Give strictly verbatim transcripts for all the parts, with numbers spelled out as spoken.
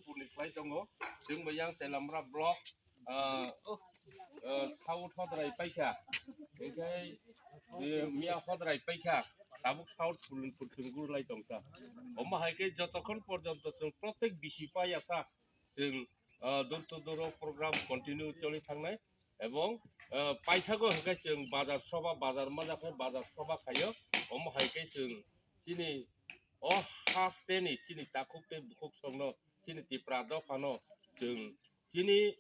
Purni khlai tongo, chwng bo yang Telamra block, ah, ah, South hodrai paikha, hinkhe, eh, miya hodrai paikha, tabuk South purni purthung gurlai tongkha. Omo hai khe jotokhon porjonto chwng protek bisi payasa chwng, ah, door to door o program continue choli thangnai. Ebong, eh, paithago hwnkhe chwng bazar soba, bazar manya khe bazar soba khaio. Omo hai khe chwng chini o hasteni chini takhuk tei bukhuk songno chini Tipra dophano chwng chini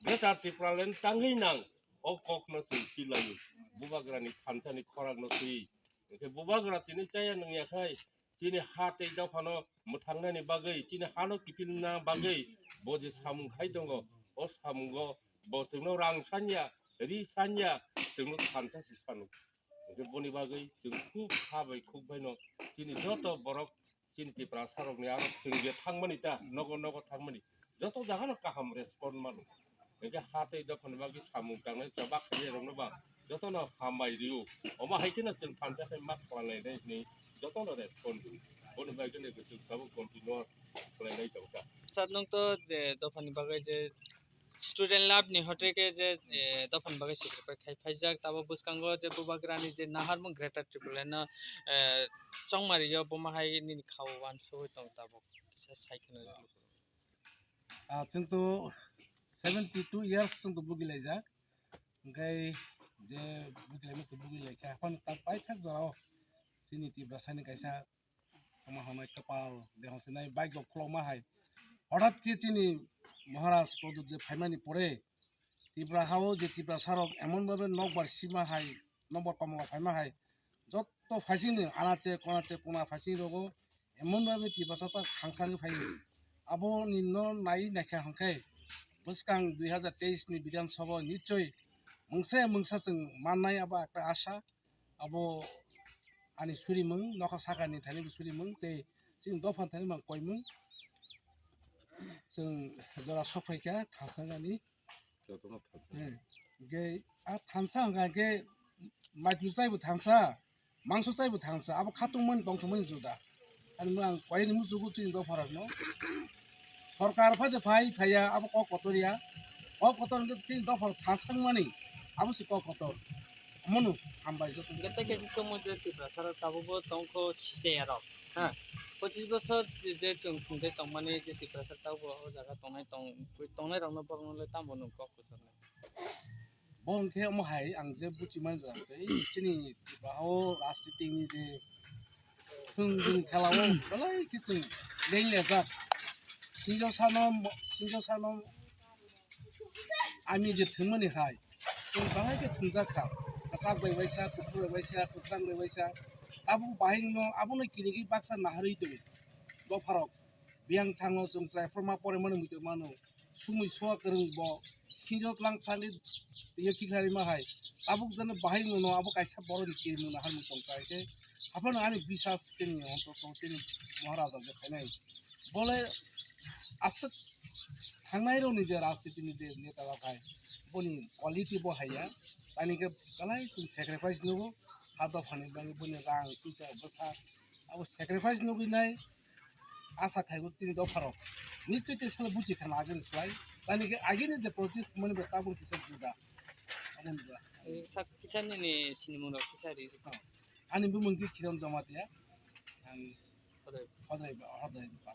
Greater Tipraland tangwi nang o kokno chwng khilaio. Bubagrani thansani khorangno twi. Hinkhe Bubagra tini chaya nungya khai chini ha tei dophano mwthangnani bagwi, chini hano kiphilna bagwi bo je samung khai tongo, o samungo bo chwngno rang sanya, ri sanya, chwngno thansa se sanu. Hinkhe boni bagwi chwng khub kha bai khub baino chini joto borok chini Tiprasa rokni aro chwng je thangmani ta, nogo nogo thangmani, joto jagano kaham respond mano. Hinkhe ha tei dophani bagwi samung tangnai chobak khairokno ba jotono hambai rio. Omo hai kheno chwng thansa khe ma khlainai hinwi jotono respond rio. Boni bagwi kheno chwng tabuk continuous khlainai tongkha. Sir, nwng to je dophani bagwi je student life ni hote khe je, eh, dophani bagwi sacrifice khai phaijak, tabuk bwskango je Bubagrani je naharmung Greater Tipraland no, eh, chongmari yo, bomo hai nini kha o uansugwi tong tabuk kisa sai kheno. Ah, chwng to seventy two years chwng to bugi laijak. Hwnkhe je bugi laima to bugi laikha, haphano ta paithak jorao chini Tiprasani kaisa omo hwnwi kwpal dehong sinai bike rok khulokma hai. Hothat khe chini Maharaj Pradyot je phaimani pore Tipra hao je Tiprasa rok emon bhabe nokbar sima hai, nokbar komolo phaima hai, jotto phaisingni anache konache kona phaising rogo emon bhabe Tiprasa ta thangsani phaio. Aboni no nai naikha hwnkhe bwskang dui hazar teis ni Bidhan Sabha nichoi mungsa mungsa chwng mannai abo ekta asa. Abo ani surimung, nokha sakani thani bo surimung tei chini dopha thani mang koimung. Chwng jora sok phaikha thansani. Jotono thansa. Eh, hwnkhe a thansa hwnkha khe maitu chaibo thansa, mangso chaibo thansa, abo khatungmani tongthokmani juda. Ani mo ang koini muchugo chini dopharokno. Sorkar phai de phai phaiya, abo kok kotor ya. Kok kotor hwnkhe chini dophar thasangmani, abo se kok kotor. Omono hambai joto. Hwnkhe tei kaisa somo je Tiprasa rok tabukbo tongkho sijaya rok. Ha. Pochis bosor je, je chwng thwngwi tongmani je Tiprasa tabukbo o jaga tongnai tong, tongnai rokno borokno le tamo nwng kok kwchangno. Bo hwnkhe omo hai ang je buchi mani jora tei chini Tripura o rajniti ni je thwng bini khala o belai khe chwng leng lejak. Sinjo sano, sinjo sano ami je thwngmani hai chwng belai khe thwngjak kha. Kwchak bai waisa, kuphur bai waisa, kwchwrang bai waisa. Tabuk bahai no abono kirigwi baksa naharwi tong dopharok. Biyang thango chwng chwrai phorma pore mani muitu mano. Sumui suwa kwrwng bo sinjo tlang thani twiyo khiklari ma hai. Tabuk jani bahai mano abo kaisa borok ni kirimung nahar mung tong kha khe. Aphano ani bisas tini onto tong tini Maharaja je khainai. Bole aswk thangnai rok ni je rajniti ni je neta rok hai. Boni quality bo haiya. Tani khe belai chwng sacrifice nugo. Ha dophani bagwi boni rang, puisa, bwsa. Abo sacrifice nugwi nai. Asa thaigo tini dopharok. Nichoi tei salo buchi khana agini slai. Tani khe agini je protest mani bo tabuk kisa juda. Aboni ba. Eh, sak kisa nini sinimung rok kisa ri. Ani bumung khe Kiran Jamatia. Ang Hodai. Hodai ba, Hodai ba.